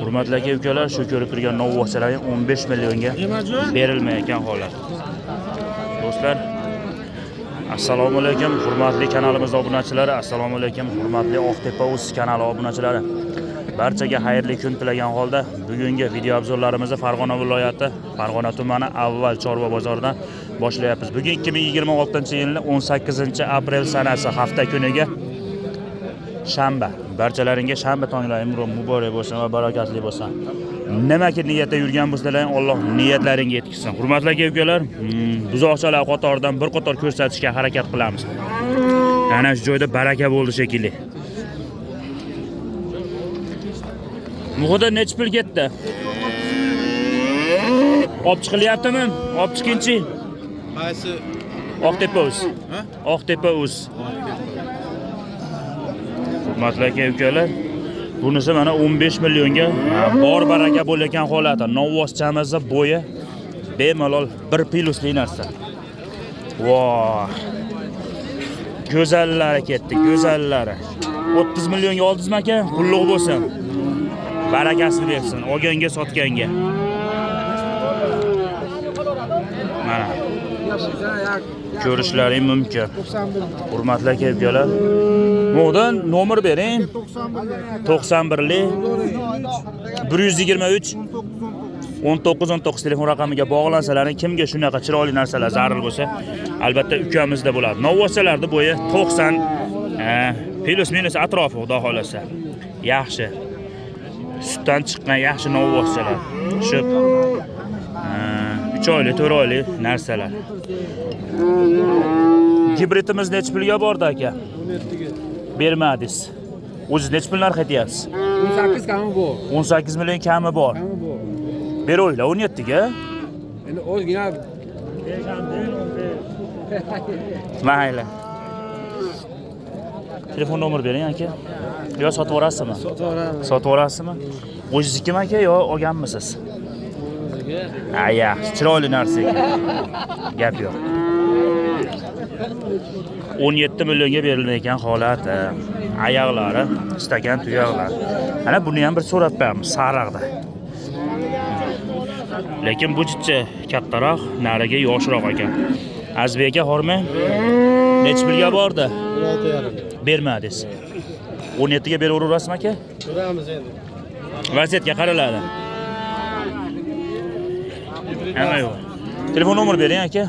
Hurmatli aka ukalar, shu ko'rib turgan novvochalaring 15 millionga berilmayotgan holat. Do'stlar, assalomu alaykum, hurmatli kanalimiz obunachilari, assalomu alaykum, hurmatli Oqtepa uz kanali obunachilari. Barchaga xayrli kun tilagan holda bugungi video obzorlarimizni Farg'ona viloyati, Farg'ona tumani avval chorva bozoridan boshlayapmiz. Bugun 2026-yilning 18-aprel sanasi, hafta kuniga shanba. Barchalaringga shanba tonglari muborak bo'lsin va barakatli bo'lsin. Nimaki niyatda yurgan bo'lsalaring, Alloh niyatlaringga yetkazsin. Hurmatli aka ukalar, buzoqchalar qatoridan bir qator ko'rsatishga harakat qilamiz. Ana shu joyda baraka bo'ldi shekilli. Muhida nechi pul ketdi? Olib chiqilyaptimi? Olib chiqinchi. Qaysi? Oqtepa uz. Oqtepa uz. Hurmatli aka ukalar, bunisi mana 15 millionga bor baraka bo'layotgan holati. Novvoschamizni bo'yi bemalol 1 plusli narsa. Voh. Go'zallari ketdi, go'zallari. 30 millionga oldingizmi aka? Qulluq bo'lsin. Barakasini bersin, olganga, sotganga. Mana. Ko'rishlaring mumkin. Hurmatli aka ukalar. Mo'dan nomer bering. 91lik 123 19 19 telefon raqamiga bog'lansalaring, kimga shunaqa chiroyli narsalar zarur bo'lsa, albatta ukamizda bo'ladi. Novvochalarni bo'yi 90 plus minus atrofi, xudo xolasa. Yaxshi. Sutdan chiqqan yaxshi novvochalar. Shu 3 oylik, 4 oylik narsalar. Gibridimiz nechi pulga bordi aka? 17ga. Bermadingiz. O'zingiz nechi pul narx aytyapsiz? 18 kami bor. 18 million kami bor. Kami bor. Bero'ylar 17 ga. Endi ozgina Mayli. Telefon nomer bering aka. Yo sotib yuborasizmi? Sotib yuboramiz. Sotib yuborasizmi? O'zingiznikimi aka yo olganmisiz? Ha, yaxshi, chiroyli narsa ekan. Gap yo'q. 17 millionga berilgan holat. Oyoqlari, stakan tuyoqlar. Ana buni ham bir so'rab qo'yamiz, sariqda. Lekin bu jicha kattaroq, narigi yoshroq ekan. Azbek aka, hormang. Nechi pulga bordi? 16,5. Bermadingiz. 17 ga beraverasizmi aka? Ko'ramiz endi. Vaziyatga qaraladi. Hamma yo'q. Telefon nomer bering aka.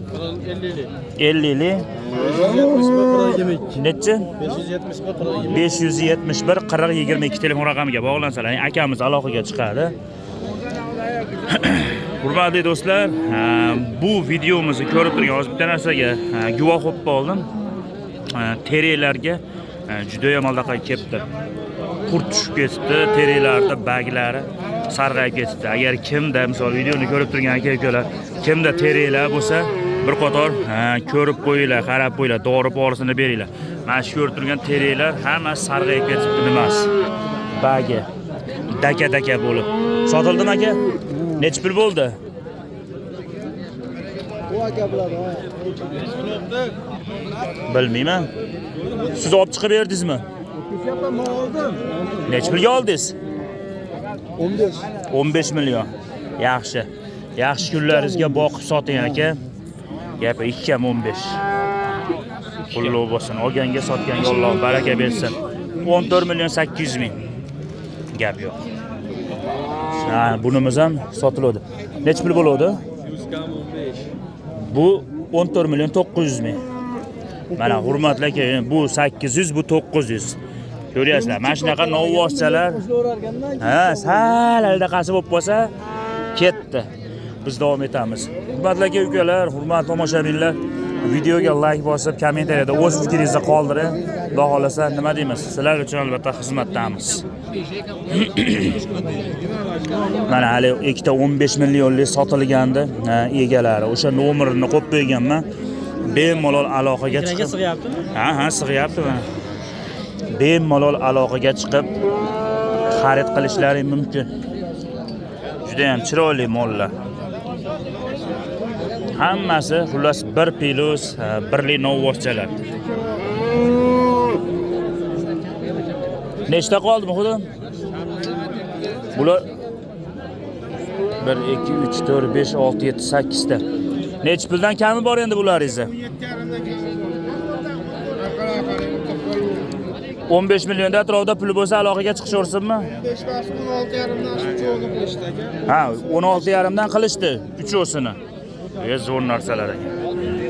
50lik. 50lik 571 40 22. nechi? 571 40 571 40 22 telefon raqamiga bog'lansalar, akamiz aloqaga chiqadi. Hurmatli do'stlar, bu videomizni ko'rib turgan hozir bitta narsaga guvoh bo'lib qoldim. Terilarga juda yomon anaqa kelibdi. Qurt tushib ketibdi, terilarda baglari sarg'ayib ketibdi. Agar kimda, misol videoni ko'rib turgan aka ukalar, kimda terilar bo'lsa, bir qator ko'rib qo'yinglar, qarab qo'yinglar, dori porisini beringlar. Mana shu ko'rib turgan terilar hammasi sarg'ayib ketibdi, nimasi? Bagi daka-daka bo'lib. Sotildimi aka? Nechi pul bo'ldi? Bu aka biladi, ha. Bilmayman. Siz olib chiqib berdingizmi? Men oldim. Nechi pulga oldingiz? 15. 15 million. Yaxshi. Yaxshi kunlaringizga boqib soting aka. Gap 2 kam 15. Qulluq bo'lsin. Olganga, sotganga Alloh baraka bersin. 14 million 800 ming. Gap yo'q. Ha, bunimiz ham sotiladi. Nechi pul bo'ladi? 100 kam 15. Bu 14 million 900 ming. Mana hurmatli aka, bu 800, bu 900. Ko'ryapsizlar, mana shunaqa novvoschalar. Ha, sal aldaqasi bo'lib qolsa ketdi. Biz davom etamiz. Hurmatli aka ukalar, hurmatli tomoshabinlar, videoga like bosib, kommentariyada o'z fikringizni qoldiring. Xudo xolasa, nima deymiz? Sizlar uchun albatta xizmatdamiz. Mana hali ikkita 15 millionlik sotilgandi egalari. O'sha nomerini qo'yib qo'yganman. Bemalol aloqaga chiqib. Sig'yaptimi? Ha, ha, sig'yapti mana. Bemalol aloqaga chiqib xarid qilishlari mumkin. Juda ham chiroyli mollar. Hammasi xullas 1 plus birli novvochchalar. Nechta qoldi Muhiddin? Bular 1 2 3 4 5 6 7 8 ta. Nechi puldan kami bor endi bularingizni? 15 millionda atrofida puli bo'lsa aloqaga chiqishaversinmi? 5 basi 16,5 dan shu uchovini qilishdi aka. Ha, 16,5 dan qilishdi uchovsini. Zo'r narsalar ekan.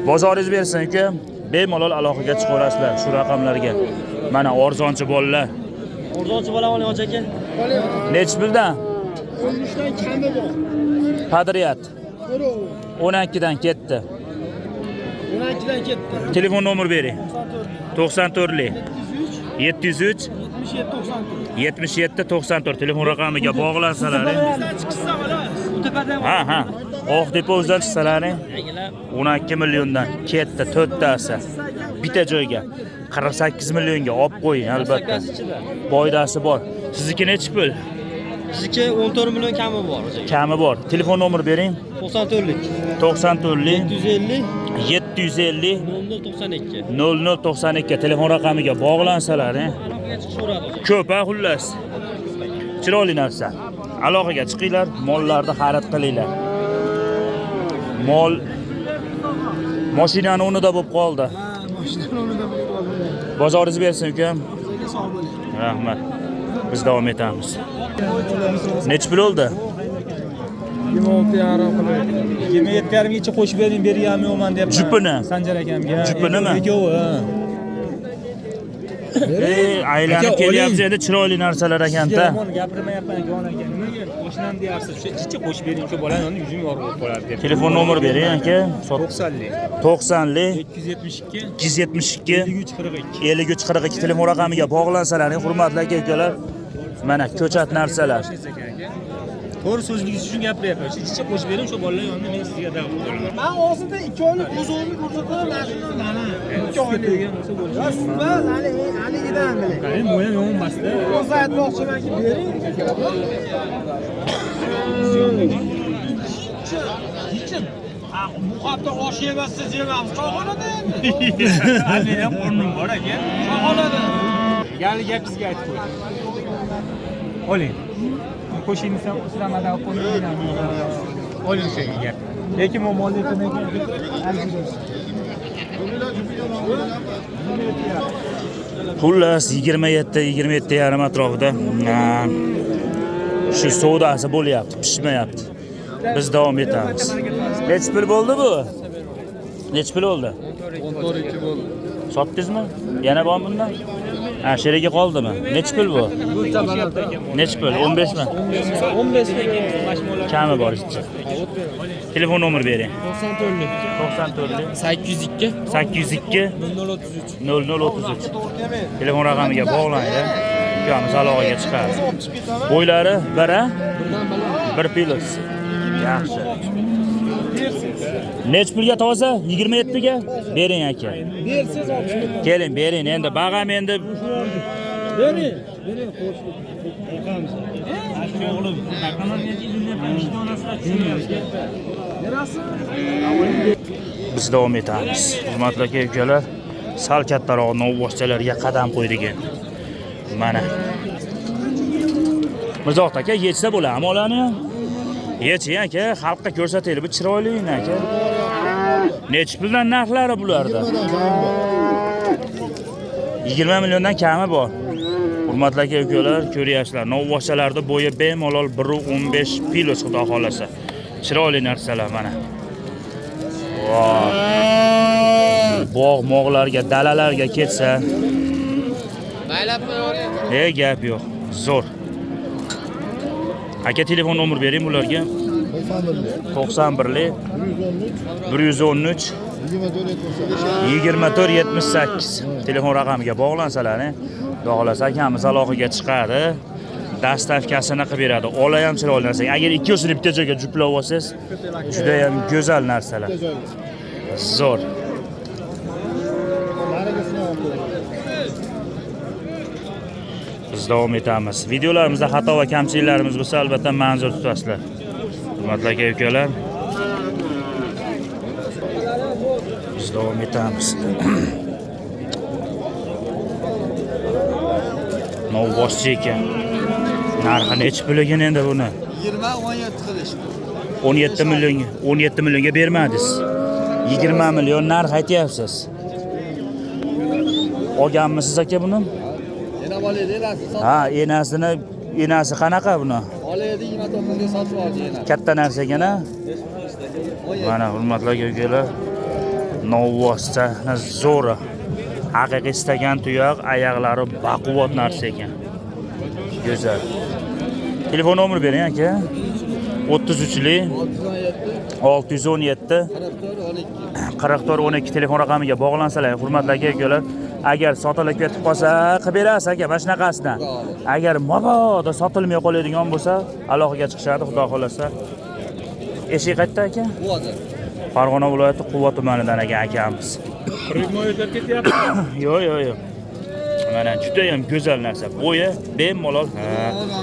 Bozoringiz bersin uka. Bemalol aloqaga chiqaverasizlar shu raqamlarga. Mana arzonchi bolalar. Arzonchi bola oling hoji aka. Nechi puldan? 13 dan kami bor. Podryad. 12 dan ketdi. 12 dan ketdi. Telefon nomer bering. 94lik 703 77 94 telefon raqamiga bog'lansalaring. Ha, ha. Oqtepa o'zidan chiqsalaring 12 milliondan ketdi to'rttasi. Bitta joyga 48 millionga olib qo'ying albatta. Foydasi bor. Sizniki nechi pul? Sizniki 14 million kami bor hoji aka. Kami bor. Telefon nomer bering. 94lik 94lik 750 750 0092. 0092 telefon raqamiga bog'lansalaring. Aloqaga chiqishaveradi. Ko'p ha xullas. Chiroyli narsa. Aloqaga chiqinglar, mollarni xarid qilinglar. Mol mashinani o'rnida bo'lib qoldi. Ha, mashinani o'rnida bo'lib qoldi. Bozoringiz bersin ukam. Sog' bo'ling. Rahmat. Biz davom etamiz. Nechi pul oldi? 26,5 qilib. 27,5 gacha qo'shib bering, berganmi yo'qman deyapman. Jupini. Sanjar akamga. Jupinimi? Ikkovi. Aylanib kelyapsiz endi chiroyli narsalar ekanda. Yomon gapirmayapman aka, aka. Nimaga qo'shinam deyapsiz? Shu chicha qo'shib bering, shu bolani yonida yuzim yorug' bo'lib qoladi deb. Telefon nomer bering aka. 90lik 90lik 272 272 53 42. 53 42 telefon raqamiga bog'lansalaring, hurmatli aka ukalar. Mana ko'chat narsalar. To'g'ri so'zligingiz uchun gapiryapman. Shu chicha qo'shib bering, shu bolalar yonida men sizga da'vo qilaman. Men hozirda 2 oylik o'zimni ko'rsataman, mana shundan mana. 2 oylik. Bo'lsa Ya sutmas, hali haligidan biling. Qani, mo'yam yomon emasda. O'zi aytmoqchimanki, bering. Bu hafta osh yemasiz yemamiz. Choyxonada endi. Meni ham o'rnim bor aka. Choyxonada. Gali gap sizga aytib qo'ydim. Oling. Qo'shing desam, sizlar madad qo'ying. Oling o'sha gap. Lekin bu molni Xullas 27 27,5 atrofida shu savdosi bo'lyapti, pishmayapti. Biz davom etamiz. Nechi pul bo'ldi bu? Nechi pul bo'ldi? 14 bo'ldi. Sotdingizmi? Yana bormi bundan? Ha, sherigi qoldimi? Nechi pul bu? Nechi pul? 15 mi? 15 Kami bor ichi. Telefon nomer bering. 94lik 94 802 802 0033. 0033. Telefon raqamiga bog'langan. Ukamiz aloqaga chiqadi. Bo'ylari bir a? Bir plus. Yaxshi. Nechi pulga toza? 27 ga? Bering aka. Bersiz olib chiqib. Keling, bering endi. Bag'am endi Bering. Bering, qo'shib. Biz davom etamiz. Hurmatli aka ukalar, sal kattaroq novvoshchalarga qadam qo'ydik endi. Mana. Mirzohid aka yechsa bo'ladimi ularni? Yeching aka, xalqqa ko'rsataylik, bu chiroyli aka. Nechi puldan narxlari bularda? 20 milliondan kami bor. Hurmatli aka ukalar, ko'ryapsizlar, novvoshchalarda bo'yi bemalol 1.15 plus xudo xolasa. Chiroyli narsalar mana. Bog' mog'larga, dalalarga ketsa, ne gap yo'q, zo'r. Aka telefon nomer bering ularga. 91lik 113 24 78 telefon raqamiga bog'lansalar, xudo xolasa akamiz aloqaga chiqadi. Dastavkasini qilib beradi. Ola ham chiroyli narsa. Agar ikkisini bitta joyga juplab olsangiz, juda ham go'zal narsalar. Zo'r. Biz davom etamiz. Videolarimizda xato va kamchiliklarimiz bo'lsa, albatta ma'zur tutasizlar. Hurmatli aka ukalar. Biz davom etamiz. Novvoshchi ekan. Narxi nechi pul ekan endi buni? 20-17 qilishdi. 17 millionga, 17 millionga bermadingiz. 20 million narx aytyapsiz. Olganmisiz aka buni? Yana bolaydi, enasi sotib. Ha, enasini, enasi qanaqa buni? Bolaydi 29 ga sotib oldi yana. Katta narsa ekan a? Mana hurmatli aka-ukalar, Novvoshchani zo'ri. Haqiqiy istagan tuyoq, oyoqlari baquvvat narsa ekan. Go'zal. Telefon nomeri bering aka. 33lik 617 44 12 telefon raqamiga bog'lansalar, hurmatli aka-ukalar, agar sotilib ketib qolsa, qilib berasiz aka, mana shunaqasidan. Agar mabodo sotilmay qoladigan bo'lsa, aloqaga chiqishadi, xudo xolasa. Eshik qayerda aka? Quvada. Farg'ona viloyati Quva tumanidan ekan akamiz. Yo'q, yo'q, yo'q. Mana juda ham go'zal narsa. Bo'yi bemalol, ha,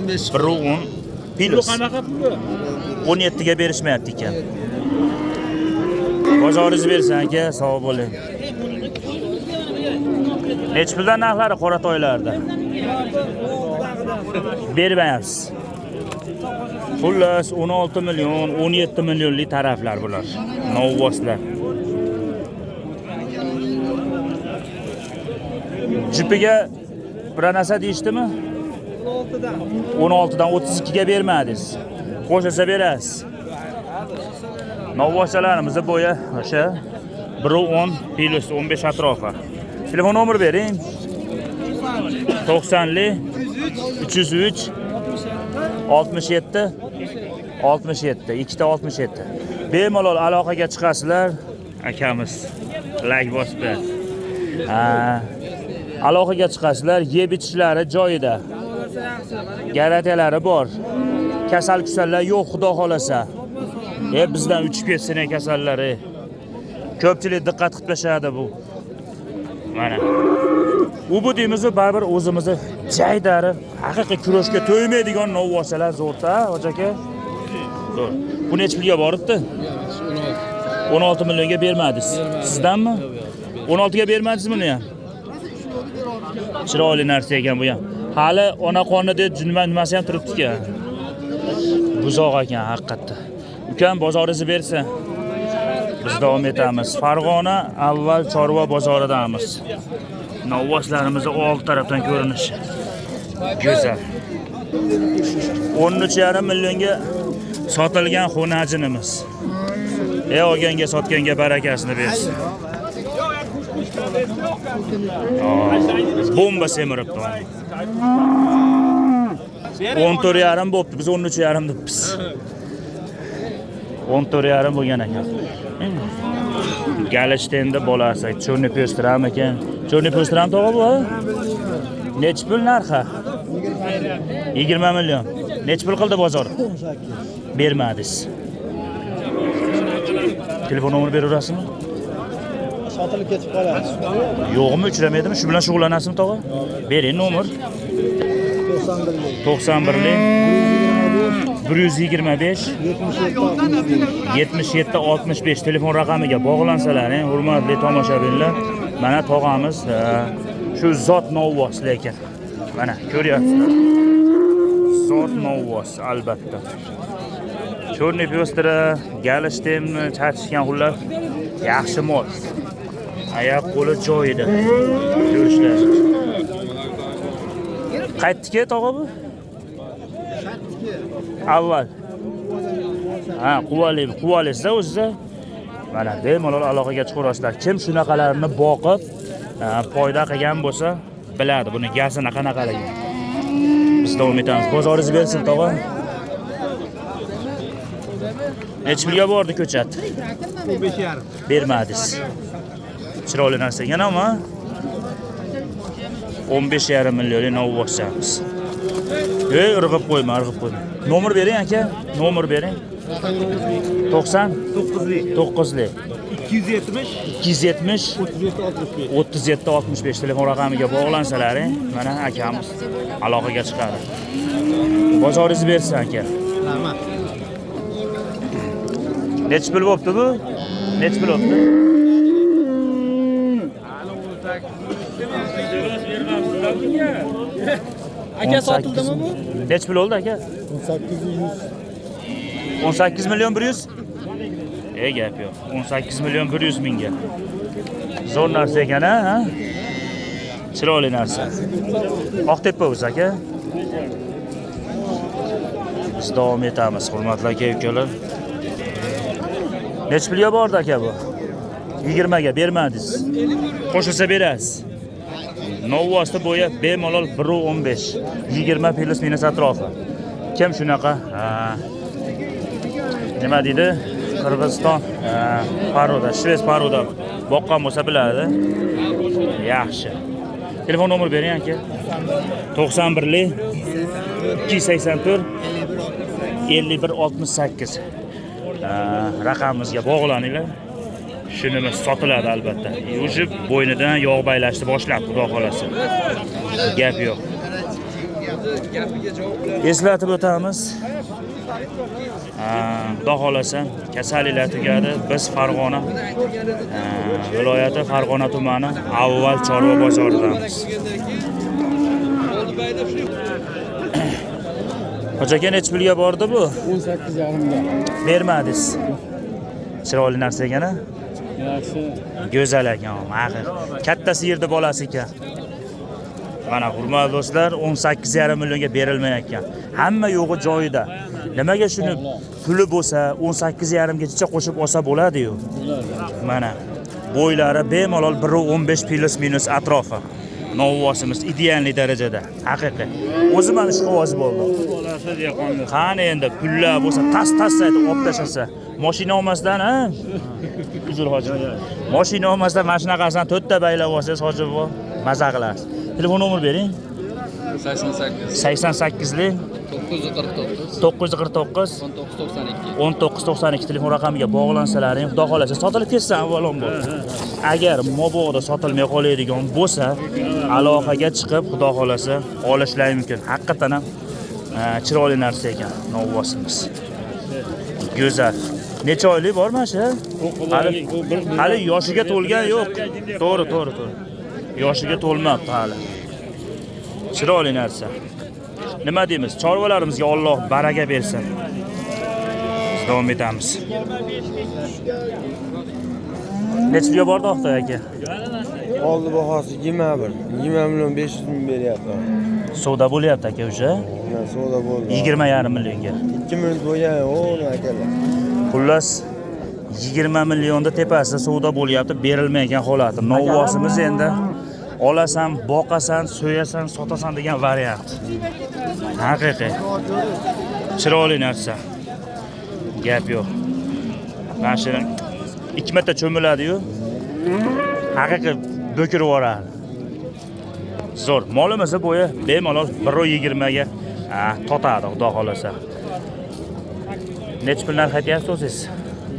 1.10 plus. Qanaqa puli? 17 ga berishmayapti ekan. Bozoringiz bersin aka, sog' bo'ling. Nechi puldan narxlari qoratoylarda? Bermayapsiz. Xullas 16 million, 17 millionlik taraflar bular. Novvoslar. Jupiga bir narsa deyishdimi? 16dan 32 ga bermadingiz. Qo'shilsa berasiz. Novvoshchalarimizni bo'yi o'sha 1.10 plus 15 atrofi. Telefon nomeri bering. 90lik 303 67 67 ikkita 67. Bemalol aloqaga chiqasizlar. Akamiz like bosdi. Ha. Aloqaga chiqasizlar, yeb ichishlari joyida. Garantiyalari bor. Kasal kusallar yo'q, xudo xolasa. Bizdan uchib ketsin kasallar. Ko'pchilik diqqat qilib tashladi bu. Mana. U bu deymiz, baribir o'zimizni jaydari, haqiqiy kurashga to'ymaydigan novvosalar zo'rta, hoji aka. Zo'r. Bu necha pulga boribdi? 16 millionga bermadingiz. Sizdanmi? 16 ga bermadingizmi buni ham? Chiroyli narsa ekan bu ham. Hali ona qonni deb nimasi ham turibdi ekan. Buzoq ekan haqiqatda. Ukam bozoringizni bersin. Biz davom etamiz. Farg'ona avval chorva bozoridamiz. Novvoslarimizni old tarafdan ko'rinishi go'zal. 13,5 millionga sotilgan xonajinimiz. Olganga sotganga barakasini bersin. Bomba semiribdi. 14,5 bo'pti. Biz 13,5 debmiz. 14,5 bo'lgan ekan. Galishda endi bolasi cho'rni po'stiram ekan. Cho'rni po'stiram tog'a bu? Nechi pul narxi? 20 million. Nechi pul qildi bozor? Bermadingiz. Telefon nomeri beraverasizmi? Sotilib ketib qoladi. Yo'qmi, uchramaydimi? Shu bilan shug'ullanasizmi tog'a? Bering nomer. 91lik 125 77 65 telefon raqamiga bog'lansalaring, hurmatli tomoshabinlar, mana tog'amiz shu zot novvos lekin. Mana ko'ryapsizlar. Zot novvos albatta. Cho'rni pestira, galishtemni chachishgan xullas yaxshi mol. Oyoq qo'li joyida. Ko'rishlar. Qaytdiki tog'a bu? Avval. Ha, quvali, quvalisizda o'zida. Mana bemalol aloqaga chiqaverasizlar. Kim shunaqalarni boqib, foyda qilgan bo'lsa, biladi buni gazini qanaqaligini. Biz davom etamiz. Bozoringiz bersin tog'a. Necha pulga bordi ko'chat? 15,5. Bermadingiz. Chiroyli narsa ekan ammo 15,5 millionlik novvoshchamiz. Ey, irg'ib qo'yma, irg'ib qo'yma. Nomer bering aka, nomer bering. 99lik 9lik 270 270 37 65. 37 65 telefon raqamiga bog'lansalaring, mana akamiz aloqaga chiqadi. Bozoringiz bersin aka. Rahmat. Necha pul bo'pti bu? Necha pul bo'pti? Aka sotildimi bu? Necha pul oldi aka? 18 18 million 100? E gap yo'q. 18 million 100 mingga. Zo'r narsa ekan a, ha? Chiroyli narsa. Oqtepa o'zi aka. Biz davom etamiz, hurmatli aka ukalar. Necha pulga bordi aka bu? 20 ga bermadingiz. Qo'shilsa berasiz. Novvosni bo'yi bemalol 1.15, 20 plus minus atrofi. Kim shunaqa? Ha. Nima deydi? Qirg'iziston paroda, Shvets paroda boqqan bo'lsa biladi. Yaxshi. Telefon nomer bering aka. 91 284 51 68. Raqamimizga bog'laninglar. Shunimiz sotiladi albatta. Уже bo'ynidan yog' baylashni boshlab, xudo xolasa. Gap yo'q. Eslatib o'tamiz. Xudo xolasa kasalliklar tugadi. Biz Farg'ona viloyati Farg'ona tumani avval chorva bozoridamiz. Hoji aka necha pulga bordi bu? 18,5 ga. Bermadingiz. Chiroyli narsa ekan a? Yaxshi. Go'zal ekan, haqiqiy. Katta sigirni bolasi ekan. Mana hurmatli do'stlar, 18,5 millionga berilmayotgan. Hamma yo'g'i joyida. Nimaga shuni puli bo'lsa 18,5 gacha qo'shib olsa bo'ladi-yu. Mana bo'ylari bemalol 1.15 plus minus atrofi. Novvosimiz idealniy darajada. Haqiqiy. O'zim ham ishqiboz bo'ldim. Qani endi pullar bo'lsa tas-tas aytib olib tashlasa. Mashina olmasdan, ha? Uzr hoji. Mashina olmasdan mana shunaqasidan 4 ta baylab olsangiz hoji buva maza qilasiz. Telefon nomer bering. 88 88lik 949 949 1992. 1992 telefon raqamiga bog'lansalaring, xudo xolasa sotilib ketsa avvalambor. Agar mabodo sotilmay qoladigan bo'lsa, aloqaga chiqib, xudo xolasa olishlari mumkin. Haqiqatan ham chiroyli narsa ekan novvosimiz. Go'zal. Necha oylik bor mana shu? Hali yoshiga to'lgan yo'q. To'g'ri, to'g'ri, to'g'ri. Yoshiga to'lmabdi hali. Chiroyli narsa. Nima deymiz? Chorvalarimizga Alloh baraka bersin. Biz davom etamiz. Necha pulga bordi Oqtoy aka? Oldi bahosi 21. 20 million 500 ming beryapti. Savdo bo'lyapti aka o'sha. Savdo bo'ldi. 20,5 millionga. 2 million bo'lgan, o'ni akalar. Xullas 20 millionda tepasida savdo bo'lyapti, berilmayotgan holati. Novvosimiz endi olasan, boqasan, so'yasan, sotasan degan variant. Haqiqiy. Chiroyli narsa. Gap yo'q. Mana shu 2 marta cho'miladi-yu. Haqiqiy bo'kirib yuboradi. Zo'r. Molimizni bo'yi bemalol 1.20 ga totadi, xudo xolasa. Necha pul narx aytyapsiz o'zingiz?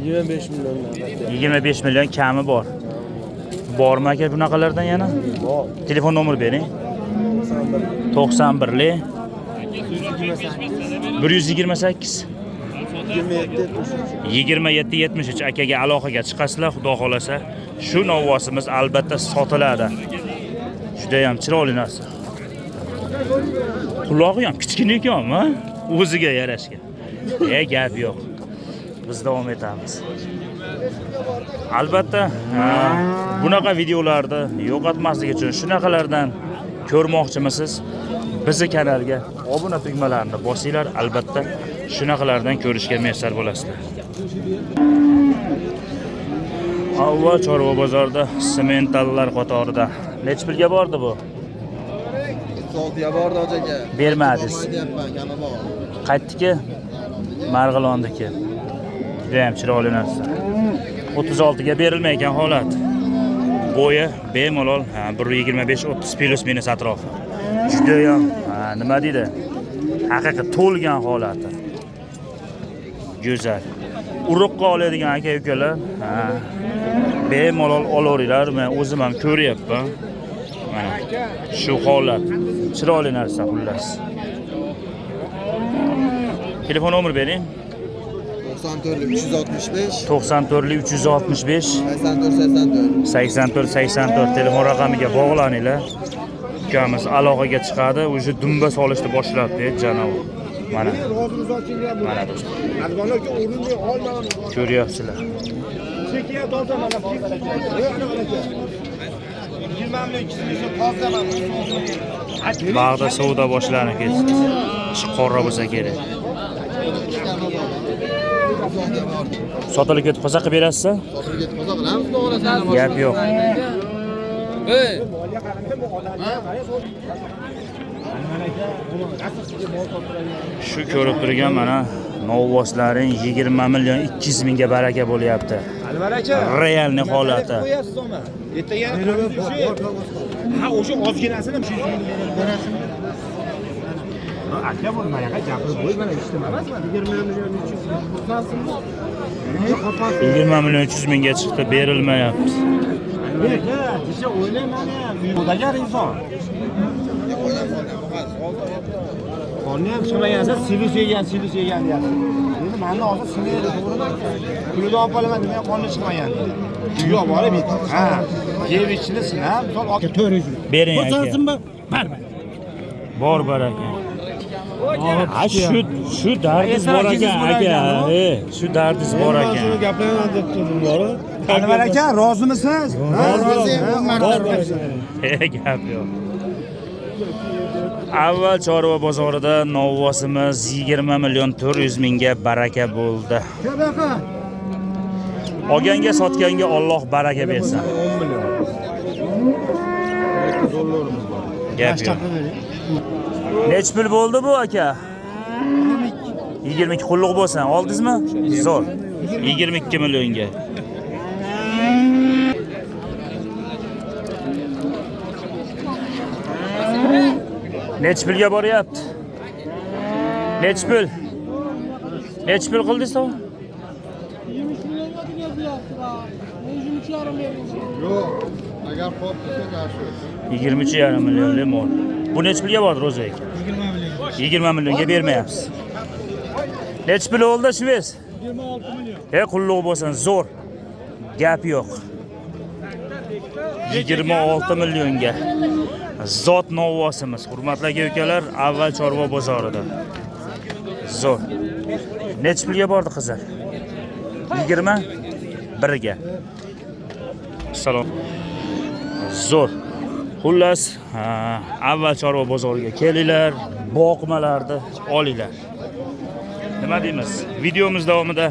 25 million narx aytyapti. 25 million kami bor. Bormi aka bunaqalardan yana? Bor. Telefon nomer bering. 91 128 27 73 akaga aloqaga chiqasizlar, xudo xolasa shu novvosimiz albatta sotiladi. Juda ham chiroyli narsa. Qulog'i ham kichkina ekanmi? O'ziga yarashgan. Gap yo'q. Biz davom etamiz. Albatta, bunaqa videolarni yo'qotmaslik uchun shunaqalardan ko'rmoqchimisiz? Bizi kanalga obuna tugmalarini bosinglar, albatta shunaqalardan ko'rishga muyassar bo'lasizlar. Avval chorva bozorida sementallar qatorida. Necha pulga bordi bu? 36 ga bordi hoji aka. Bermadingiz. Deyapman, kami bor. Qaytdiki? Marg'ilondiki. Juda ham chiroyli narsa. 36 ga berilmayotgan holat. Bo'yi bemalol 1.25-30 plus minus atrofi. Juda ham nima deydi? Haqiqiy to'lgan holati. Go'zal. Uruqqa oladigan aka ukalar, bemalol olaveringlar. Men o'zim ham ko'ryapman. Mana shu holat. Chiroyli narsa xullas. Telefon nomer bering. 94 365 94 365 84 84. 84 84 telefon raqamiga bog'laninglar. Ukamiz aloqaga chiqadi. O'sha dumba solishni boshlabdi janob. Mana. Mana do'stlar. Ko'ryapsizlar. Bag'da savdo boshlanib ketdi. Ish qora bo'lsa kerak. Sotilib ketib qolsa qilib berasiz? Sotilib ketib qolsa bilamiz, to'g'ri. Gap yo'q. Shu ko'rib turgan mana novvoslaring 20 million 200 mingga baraka bo'lyapti. Realni holati. Ha, o'sha ozginasini aka bo'lma, aka gapirib qo'y, mana eshitdim emasmi? 20 million 300 20 million 300 mingga chiqdi, berilmayapti. Aka, desa o'ylayman ham, xudogar inson. Qorni ham chiqmagansa, silus yegan, silus yegan deyapti. Endi meni hozir sinaydi, to'g'rimi? Pulini olib qolaman demay qorni chiqmagan deydi. Uyga olib borib yetdi. Ha, yeb ichini sinab, misol 400. Bering aka. Barbar. Bor baraka. Ha, shu dardingiz bor ekan aka. Shu dardingiz bor ekan. Shuni gaplayman deb turdim, bor. Anvar aka, rozimisiz? Rozi. Bor. Gap yo'q. Avval chorva bozorida novvosimiz 20 million 400 mingga baraka bo'ldi. Olganga sotganga Alloh baraka bersin. 10 million. Dollarimiz bor. Gap yo'q. Nech pul bo'ldi bu aka? 22 qulluq bo'lsin. Oldingizmi? Zo'r. 22 millionga. Nech pulga boryapti? Nech pul? Nech pul qildingiz to? 23 millionga deyapti. 23,5 berdim. Yo'q, agar xo'p desa yaxshi. 23,5 millionlik mol. Bu nech pulga bordi Ro'za aka? 20 million. 20 millionga bermayapsiz. Nech pul bo'ldi shvez? 26 million. Qulluq bo'lsin, zo'r. Gap yo'q. 26 millionga. Zot novvosimiz, hurmatli aka ukalar, avval chorva bozorida. Zo'r. Nech pulga bordi qizlar? 21 ga. Salom. Zo'r. Xullas, avval chorva bozoriga kelinglar, boqmalarni olinglar. Nima deymiz? Videomiz davomida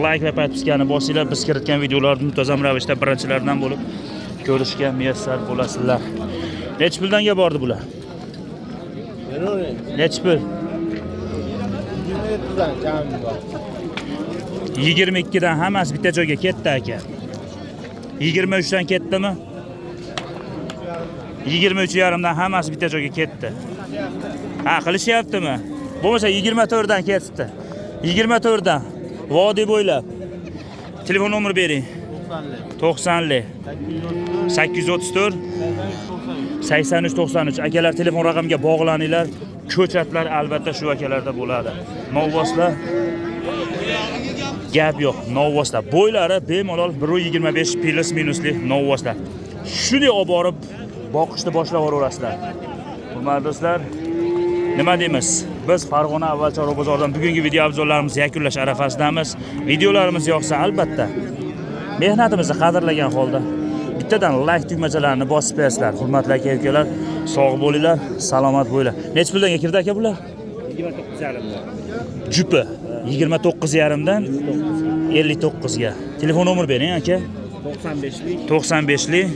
like va podpiskani bosinglar, biz kiritgan videolarni muntazam ravishda birinchilardan bo'lib ko'rishga muyassar bo'lasizlar. Nech puldanga bordi bular? Nech pul? 27 dan kami bor. 22 dan hammasi bitta joyga ketdi aka. 23 dan ketdimi? 23,5 dan hammasi bitta joyga ketdi. Ha, qilishyaptimi? Bo'lmasa 24 dan ketdi. 24 dan vodiy bo'ylab. Telefon nomer bering. 90 834 83 93. Akalar telefon raqamiga bog'laninglar. Ko'chatlar albatta shu akalarda bo'ladi. Novvoslar gap yo'q. Novvoslar bo'ylari bemalol 1.25 plus minusli novvoslar. Shuni olib borib boqishni boshlab yuborasizlar. Hurmatli do'stlar, nima deymiz? Biz Farg'ona avval chorva bozoridan bugungi video abzorlarimizni yakunlash arafasidamiz. Videolarimiz yoqsa albatta mehnatimizni qadrlagan holda bittadan like tugmachalarini bosib qo'yasizlar. Hurmatli aka ukalar, sog' bo'linglar, salomat bo'linglar. Nech puldan kirdi aka bular? 29,5. Jupi 29,5 dan 59 ga. Telefon nomer bering aka. 95lik 95lik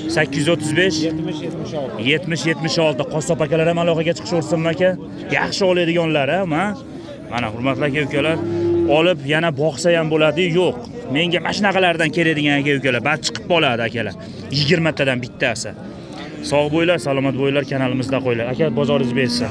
835 835 70 76. 70 76. Qassob akalar ham aloqaga chiqishaversinmi aka? Yaxshi oladiganlar ha, mana hurmatli aka ukalar, olib yana boqsa ham bo'ladi, yo'q. Menga mana shunaqalardan keladigan aka ukalar, bas chiqib qoladi akalar. 20 tadan bittasi. Sog' bo'linglar, salomat bo'linglar, kanalimizda qo'yinglar. Aka, bozoringiz bersin.